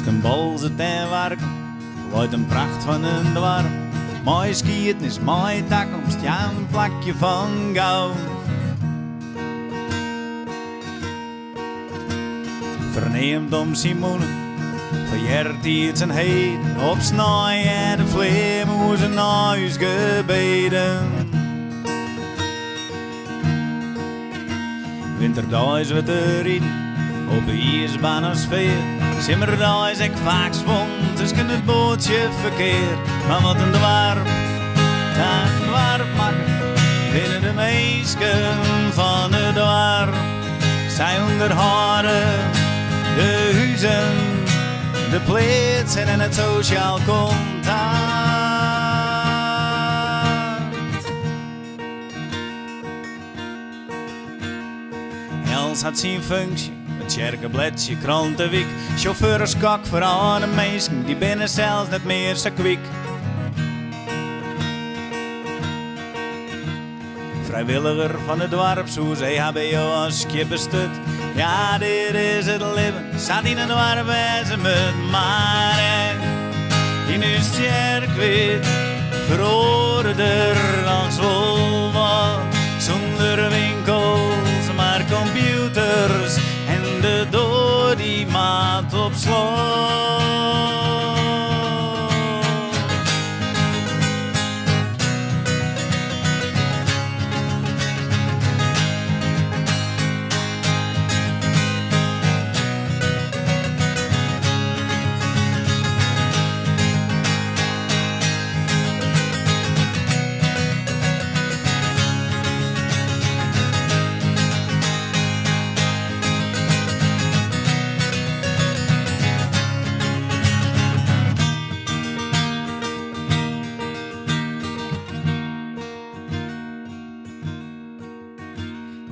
Tusken Boalsert en Warkum leit in pracht fan in doarp. Mei skiednis, mei takomst, ja in plakje fan goud. Ferneamd om syn mûne, fan eartiids en heden. Op snein hearre de flearmûzen nei ús gebeden. Winterdeis wurdt der riden op de iisbaan as feart. Simmerdeis ek faak swom tusken it boatsjeferkear. Mar wat in doarp ta in doarp makket, binne de minsken fan it doarp. Sy ûnderhâlde de huzen, de pleatsen en it sosjaal kontakt. Elts hat syn funksje, it tsjerkebledsje, krantewyk, sjauffeur as kok foar âlde minsken, dy binne sels net mear sa kwyk. Frijwilliger fan it doarpshûs, EHBO as skieppesturt. Ja, dit is it libben, sa't yn in doarp wêze moat. Mar ek yn ús Tsjerkwert feroare der dochs wol wat. Sûnder winkels, mar kompjûters en de doar dy moat op slot.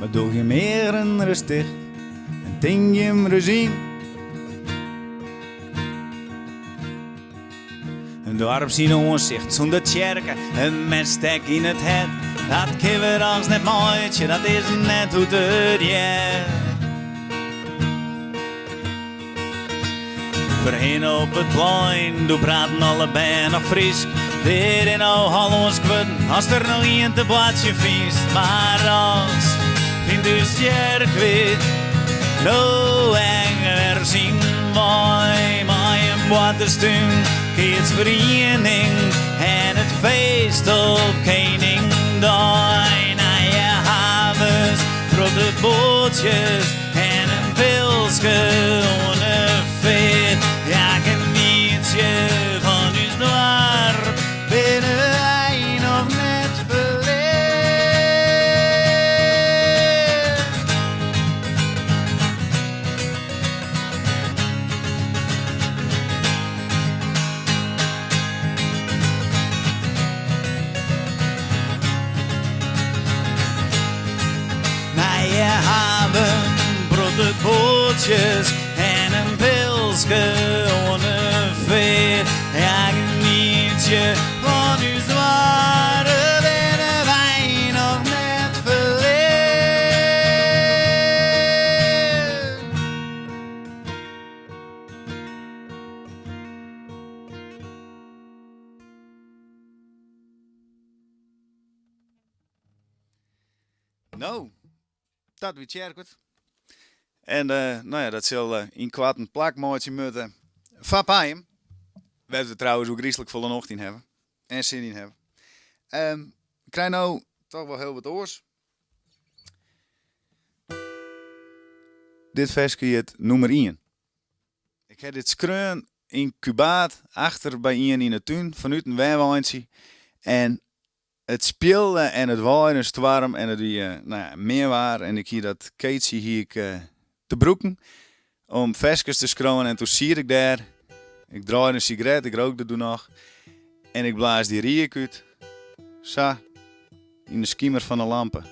Mar doch jim eagen ris ticht en tink jim ris yn. In doarp syn oansicht sûnder tsjerke, in messtek yn it hert. Dat kinne we dochs net meitsje, dat is net hoe't it heart. Foarhinne op it plein, doe praten alle bern noch Frysk. Dit is no Hollânsk wurden, as der noch ien te boartsjen fynst. Mar dochs fynt ús Tsjerkwert no ek wer syn wei. Mei in boarterstún, keatsferiening en it feest op Keningdei. Nije havens, protte boatsjes en in pilske oan 'e feart. Ja, genietsje fan ús doarp, binne wy noch net ferleard. Nije haven, protte boatsjes en in pilske oan 'e feart. Ja, genietsje fan ús doarp, binne wy noch net ferleard. No, dat wie Tsjerkwert. En eh, no ja, dat sil eh, ynkoarten plak meitsje moatte foar Pijum. Wêr't we trouwens oergryslik folle nocht yn hawwe. En sin yn hawwe. Um, ik krij no toch wol hiel wat oars. Dit ferske hjit nûmer ien. Ik ha dit skreaun yn Kubaard, achter by ien yn 'e tún, fanút in wenweintsje. En it spielde en it waaide in stoarm en it wie no ja, min waar. En ik hie dat keetsje hie ik te brûken om ferskes te skriuwen. En toen siet ik dêr, ik draaide in sigaret, ik rookte doe noch. En ik blaas dy reek út, sa, yn de skimer fan 'e lampe.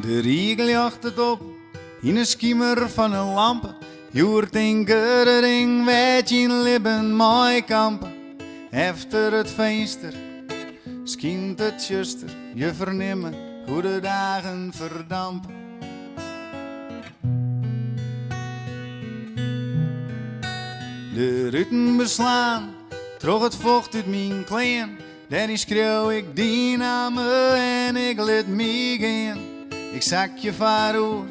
De riek ljochtet op yn 'e skimer fan in lampe. Hjoed tinke de ding wêr't jyn libben mei kampe. Efter it finster skynt it tsjuster, je fernimme hoe de dagen ferdampe. De ruten beslaan troch it focht út myn klean. Dêryn skriuw ik dyn namme en ik lit my gean. Ik sakje foaroer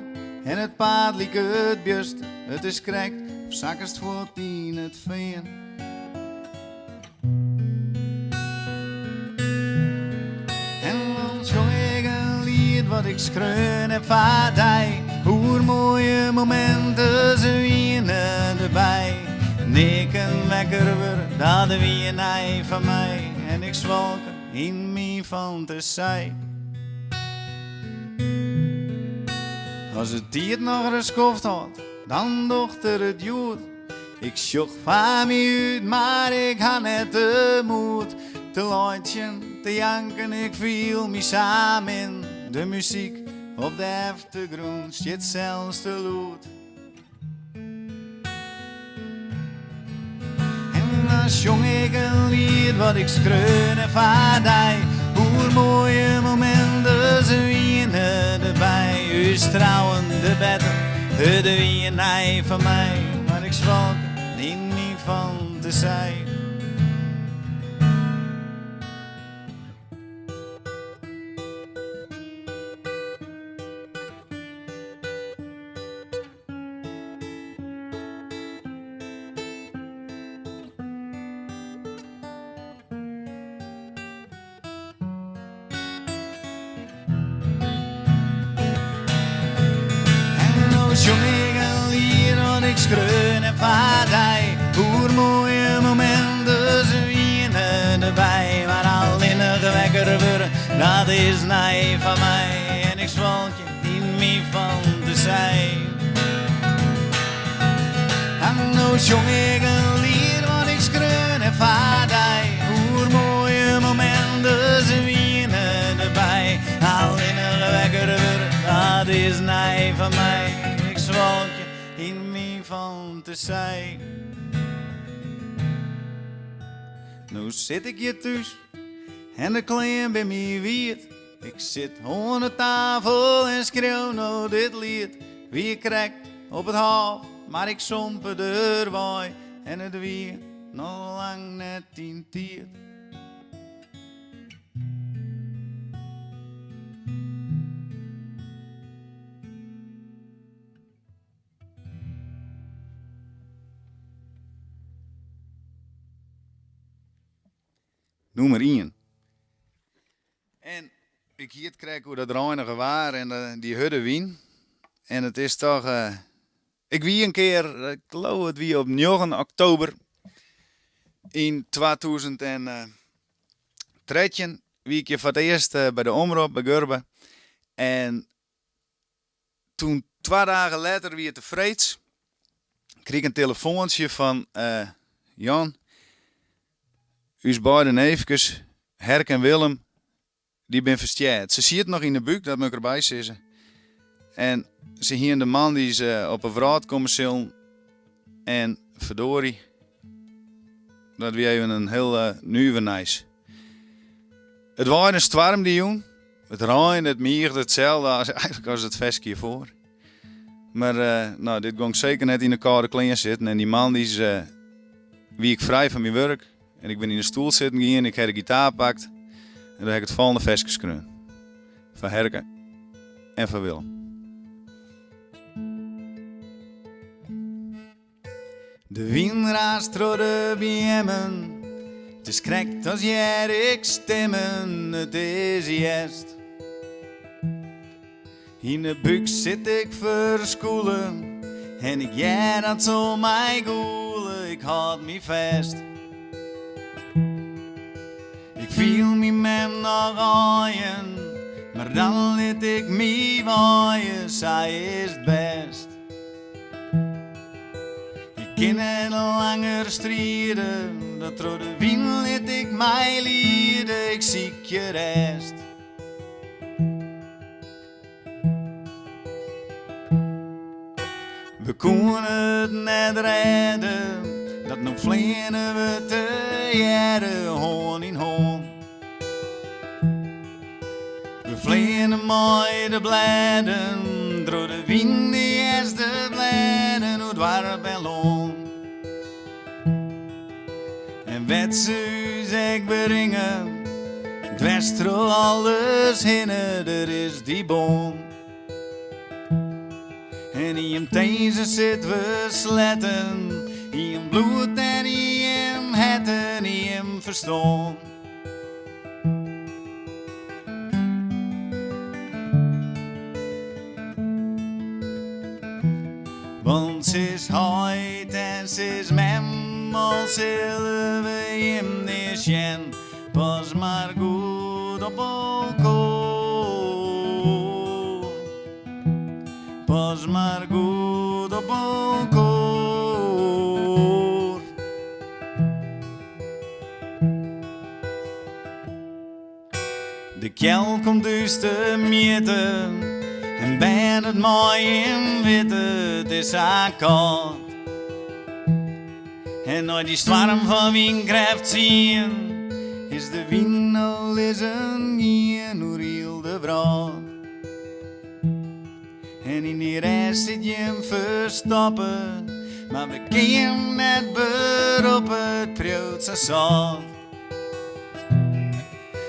en it paad liket bjuster. It is krekt of sakkest fuort yn it fean. En dan sjong ik in liet wat ik skreaun heb foar dy. Oer moaie mominten, se wiene derby. Neaken wekker wurde, dat wie nij foar my. En ik swalke yn myn fantasy. As de tiid noch ris skoft hâldt, dan docht er it hjoed. Ik sjoch foar my út, mar ik ha net de moed te laitsjen, te janken, ik fiel my sa min. De muzyk op de eftergrûn stiet sels te lûd. En dan sjong ik in liet wat ik skreaun heb foar dy. Oer moaie mominten, se wiene derby. Ús trouwen, de berte, it wie nij foar my. Mar ik swalke yn myn fantasy. En no sjong ik in liet dat ik skreaun heb foar dy. Oer moaie mominten, se wiene derby. Mar allinnich wekker wurde, dat is nij foar my. En ik swalkje yn myn fantasy. En no sjong ik in liet wat ik skreaun heb foar dy. Oer moaie mominten, se wiene derby. Allinnich wekker wurde, dat is nij foar my. Ik swalkje yn myn fantasy. No sit ik hjir thús en de klean binne my wiet. Ik sit oan de tafel en skriuw no dit liet. Wie krekt op it hôf, mar ik sompe derwei. En it wie noch lang net dyn tiid. Nûmer ien. En ik hie it krekt oer dat reinige waar en dy hurde wyn. En it is toch. Ik wie in kear, ik leau it wie op njoggen oktober yn 2013 wie ik hjir foar it earst by de omrop by Gurbe. En toen twa dagen letter wie it de freeds, krige ik in telefoantsje fan Jan, ús beide neefkes, Herk en Willem, dy bin ferstjerd. Se sieten noch yn de búk, dat moat ik derby sizze. En se hiene de moandeis op 'e wrâld komme sillen en ferdorie, dat wie even in hiel nuver nijs. It waaide in stoarm dy jûn. It reinde, it miigde, itselde as eigentlik as it ferske hjirfoar. Mar no, dit gong seker net yn de kâlde klean sitten en dy moandeis wie ik frij fan myn wurk en ik bin yn de stoel sitten gien, ik ha de gitaar pakt en doe ha ik it folgjende ferske skreaun. Foar Herke en foar Willem. De wyn raast troch de beammen, it is krekt as hear ik stimmen, it is hjerst. Yn de búk sit ik ferskûle en ik hear dat se om my gûle, ik hâld my fêst. Ik fiel myn mem noch aaien, mar dan lit ik my waaie, sa is it bêst. Ik kin net langer stride, dat troch de wyn lit ik my liede, ik sykje rêst. We koene it net rêde, dat no fleane we tegearre hân yn hân. We fleane mei de blêden, troch de wyn de earste blêden oer doarp en lân. En wêr't se ús ek bringe, dwers troch alles hinne, der is dy bân. En yn jim tinzen sit we sletten, yn jim bloed en yn jim hert en yn jim ferstân. Want sis heit en sis mem, al sille we jim nea sjen, pas mar goed op elkoar. Pas mar goed op elkoar. De kjeld komt ús temjitte en bern it mei jim witte, it is sa kâld. En nei dy stoarm fan wynkrêft tsien is de wyn no lizzen gien oer hiel de wrâld. En yn dy rêst sit jim ferstoppe, mar we kinne jim net beroppe, it priuwt sa sâlt.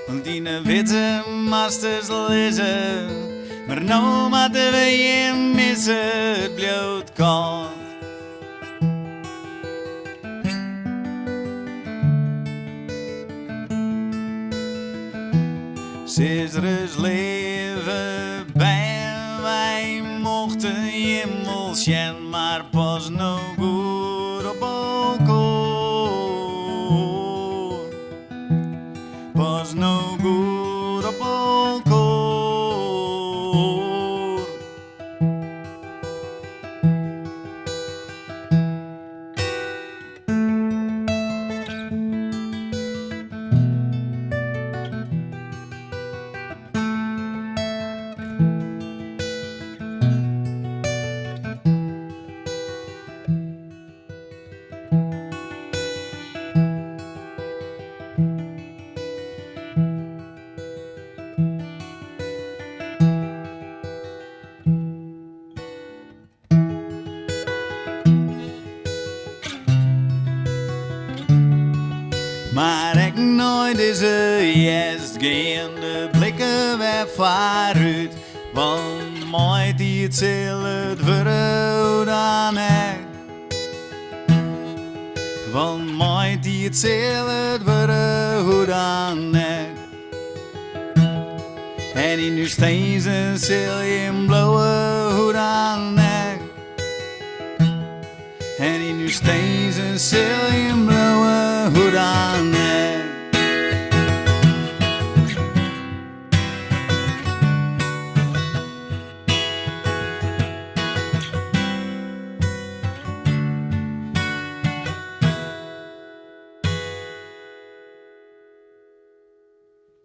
Want yn 'e widze moatst lizze, mar no moatte we jim misse, it bliuwt kâld. Sis ris leave bern, wy mochten jim wol sjen, mar pas no goed op elkoar. Pas no goed op elkoar. Mar ek nei dizze hjerst gean de blikken wer foarút, want meitiid sil it wurde hoe dan ek. Want meitiid sil it wurde hoe dan ek. En yn ús tinzen sil jim bliuwe hoe dan ek. En yn ús tinzen sil jim bliuwe hoe dan ek.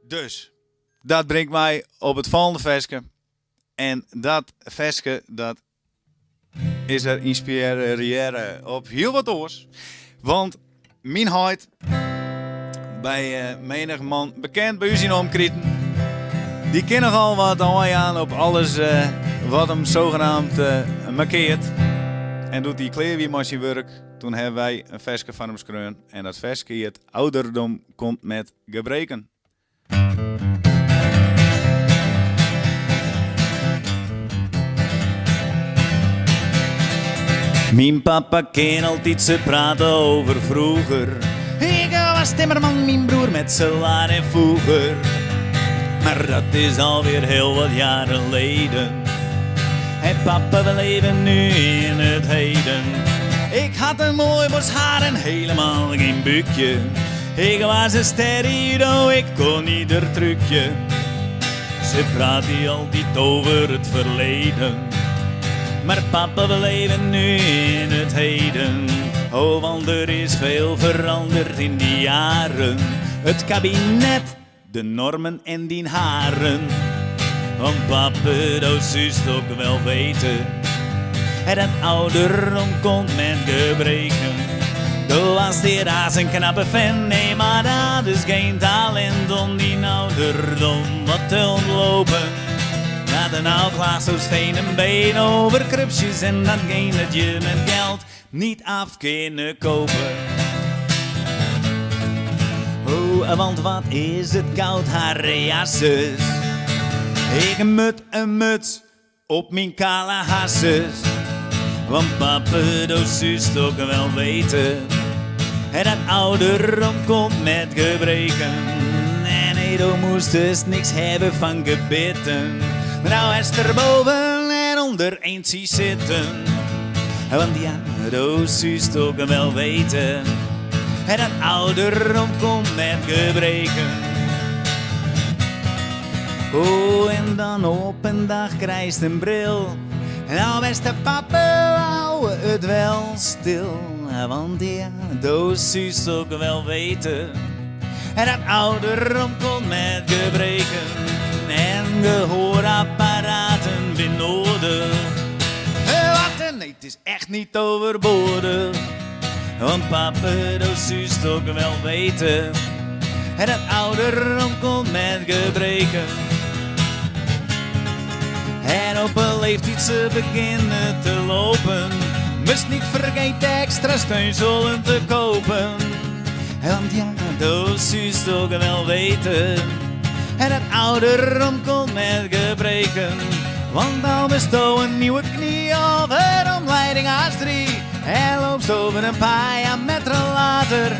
Dus, dat bringt my op it folgjende ferske. En dat ferske dat is er ynspirearre op hiel wat oars. Want myn heit, by menich man bekend by ús yn de omkriten, dy kin nochal wat ôfjaan op alles wat him zogenaamd mankeart. En doe't hy klear wie mei syn wurk, toen hawwe wy in ferske foar him skreaun. En dat ferske hjit Ouderdom komt met gebreken. Myn papa kin altyd se prate over vroeger. Ik was timmerman, myn broer metselaar en voeger. Maar dat is alweer heel wat jaren leden. Hey papa, we leven nu in het heden. Ik had een mooi bos haar en helemaal geen buukje. Ik was een sterrido, ik kon ieder trucje. Ze praat hier altijd over het verleden. Maar papa, we leven nu in het heden. Oh, want er is veel veranderd in die jaren. Het kabinet, de normen en dien haren. Want papa, dat zust ook wel weten. Dat ouderdom komt met gebreken. Do was dit haast een knappe vent, nee, maar dat is geen talent om die ouderdom wat te ontlopen. Dat een oud klaagt zo steen en been over krupsjes en datgene dat je met geld niet af kunnen kopen. Oh, want wat is het koud, haar jasses. Ik mut een muts op mijn kale hasses. Want papa, dat zust ook wel weten. En dat ouderdom komt met gebreken. En nee, do moest dus niks hebben van gebitten. Maar nou is er boven en onder eens zie zitten. Want ja, dat zust ook wel weten. En dat ouderdom komt met gebreken. Oh, en dan op een dag krijgt een bril. Nou, beste papa, hou het wel stil. Want ja, dat zust ook wel weten. En dat ouderdom komt met gebreken. En gehoorapparaten bin nodig. Wat een, nee, het is echt niet overbodig. Want papa, dat zust ook wel weten. En dat ouderdom komt met gebreken. En op een leeftijd ze beginnen te lopen. Must niet vergeten extra steunzolen te kopen. Want ja, dat zust ook wel weten. En dat ouderdom komt met gebreken. Want al besto een nieuwe knie of een omleiding A3. En loopt over een paar jaar meter later.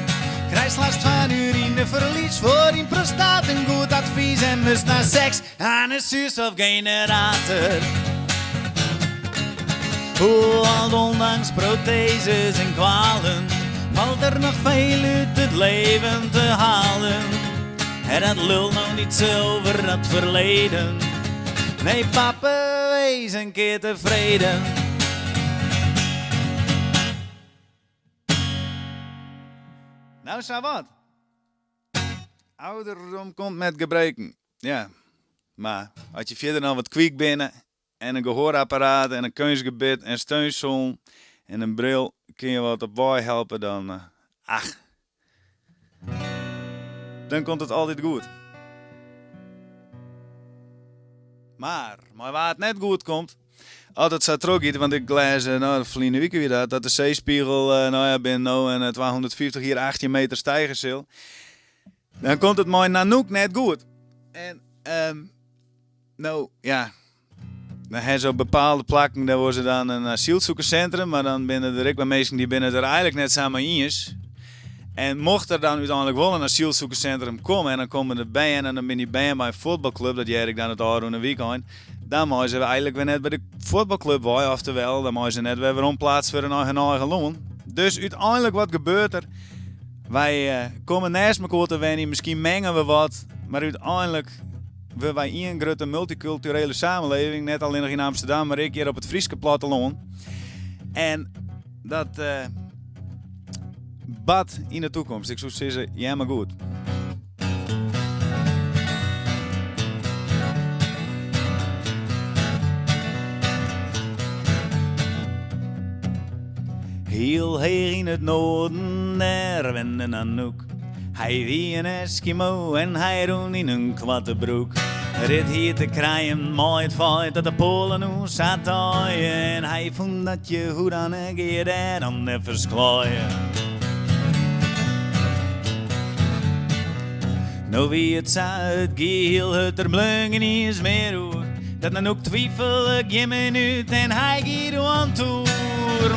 Krijgt last van urineverlies voor in prostaat een goed advies. En must naar seks aan een zuurstofgenerator. Hoe al ondanks protheses en kwalen valt er nog veel uit het leven te halen. En dat lul nou niet zo over dat verleden. Nee, papa, wees een keer tevreden. Nou, zo wat. Ouderdom komt met gebreken. Ja, maar als je verder nog wat kwiek binnen en een gehoorapparaat en een kunstgebit en steunzool en een bril kun je wat op waai helpen, dan ach, dan komt het altijd goed. Maar waar het net goed komt, altijd zo terug iets, want ik lees, nou, verleden week weer dat de zeespiegel, nou ja, binnen nou en 250 hier 18 meter stijgen zal. Dan komt het mooi Nanook net goed. En, nou ja, dan hebben ze op bepaalde plakken, daar worden ze dan een asielzoekerscentrum, maar dan binnen er ook wel mensen die binnen er eigenlijk net samen eens. En mocht er dan uiteindelijk wel een asielzoekerscentrum komen, en dan komen de bijen en dan ben die bijen bij een voetbalclub, dat jij ik dan het al een weekend, dan mogen ze eigenlijk weer net bij de voetbalclub bij, oftewel, dan mogen ze net weer omplaatsen voor hun eigen loon. Dus uiteindelijk, wat gebeurt er? Wij komen naast elkaar te wennen, misschien mengen we wat, maar uiteindelijk we wij een grote multiculturele samenleving, net alleen nog in Amsterdam, maar ik hier op het Frieske platteland. En dat bad in de toekomst. Ik zou zeggen, ja maar goed. Heel heer in het noorden, daar wende Nanook. Hij wie een Eskimo en hij roen in een kwatte broek. Rit hier te krijgen, mooi het feit dat de Polen nu zat En hij vond dat je hoe dan een keer daar dan even klooien. Nou wie het zuid geel het er blungen is meer hoor. Dat Nanook twijfel geen minuut en hij giet aan toer.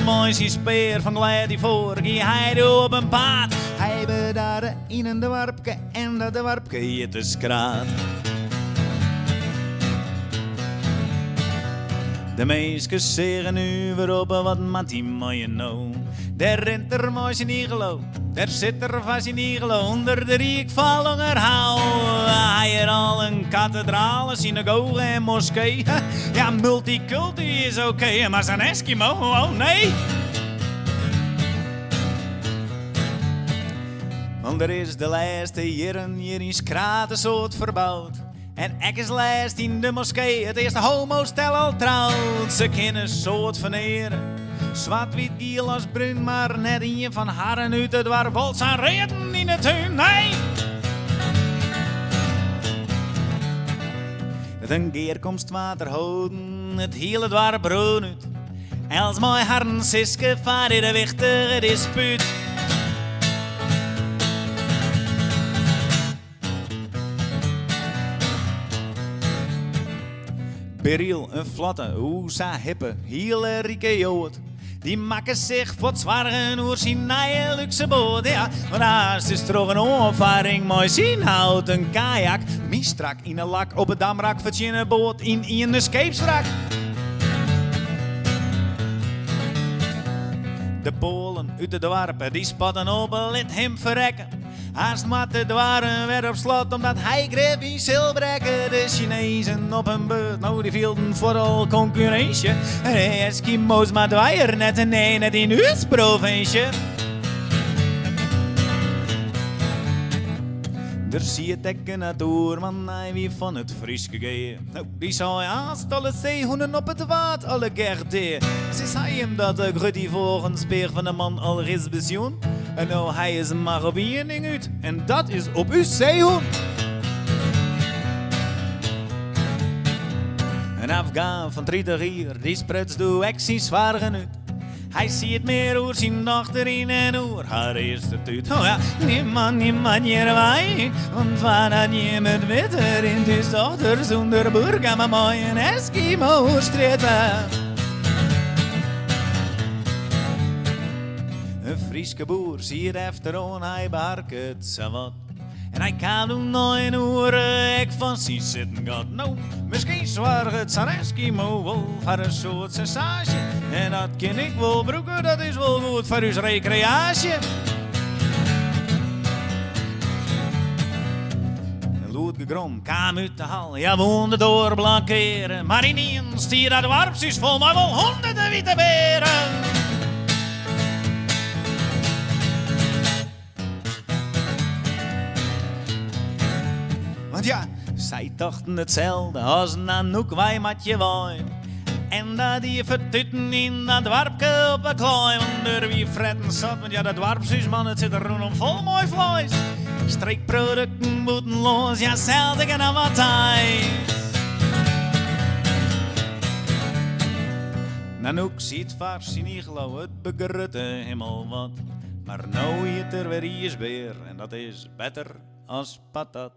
Mooi zijn speer van glad voor, gie hij op een paard. Hij bedarde in een dwarpke en dat dwarpke heet de skraat. De meesten zeggen nu weer op wat mat die mooie nou. Daar rent er mooi zijn igelo, daar zit er vast in igelo, onder de riek vallonger hou. Hij er al een kathedraal, een synagoge en moskee. Ja, multiculti is oké, maar zijn Eskimo, oh nee. Want er is de laatste jaren hier in Skraten soort verbouwd. En ek is lêst yn de moskee it earste homostel al troud. Se kinne soad ferneare, swart, wyt, giel as brún, mar net ien fan harren út it doarp wol sa'n readen yn 'e tún. Nee! Dat in gearkomst waard der holden, it hiele doarp rûn út. Els mei harren Siske foar dit wichtige dispút. Beryl, in flotte, oe sa hippe, hiele rike Joad. Dy makke sich fuort soargen oer syn nije lúkse boat. Ja, want aanst is troch in oanfarring mei syn houten kajak mynstrak yn 'e lak op it Damrak fertsjinne boat yn ien skeepswrak. De Poalen út it doarp, dy spotten op, lit him ferrekke. Aanst moat de doarren wer op slot, omdat hy grif yn sil brekke. De Sinezen op in beurt, no dy fielden foaral konkurrinsje. De Eskimo's mar dweier net, nee net yn ús provinsje. Der siet ek in natoerman, hy wie fan it Fryske Gea. No, dy sei aanst alle seehûnen op it Waad allegear dea. Sis hy him dat de grut ivoaren spear fan de man al ris besjoen? En no, hy is mar op ien ding út en dat is op ús seehûn. In Afgaan fan 30 jier, dy spruts doe ek syn soargen út. Hy siet mear oer syn dochter yn en oer har earste tút. Oh ja, niemand, niemand hjir wei, want foardat jim it witte rint ús dochter sûnder boerka mar mei in Eskimo oer strjitte. In Fryske boer siet efteroan, hy beharket sawat. En hy kaam doe nei in oere ek fan syn sitten gat. No, miskien soarget sa'n Eskimo wol foar in soad sensaasje. En dat kin ik wol brûke, dat is wol goed foar ús rekreaasje. In lûd gegrom kaam út de hal, hja woene de doar blokkeare. Mar ynienen stie dat doarpshús fol mei wol hûnderten wite bearen. Want ja, sy tochten itselde as Nanook, wy moat hjir wei. En dat die fertuten yn dat doarpke op 'e klaai. Want der wie fretten sat, want ja, dat doarpshús, man, it sit rûnom fol mei fleis. Streekprodukten bûtenlâns, ja, sels ek noch wat Thais. Nanook siet foar syn iglo, it begrutte him al wat. Mar no hjit er wer iisbear en dat is better as patat.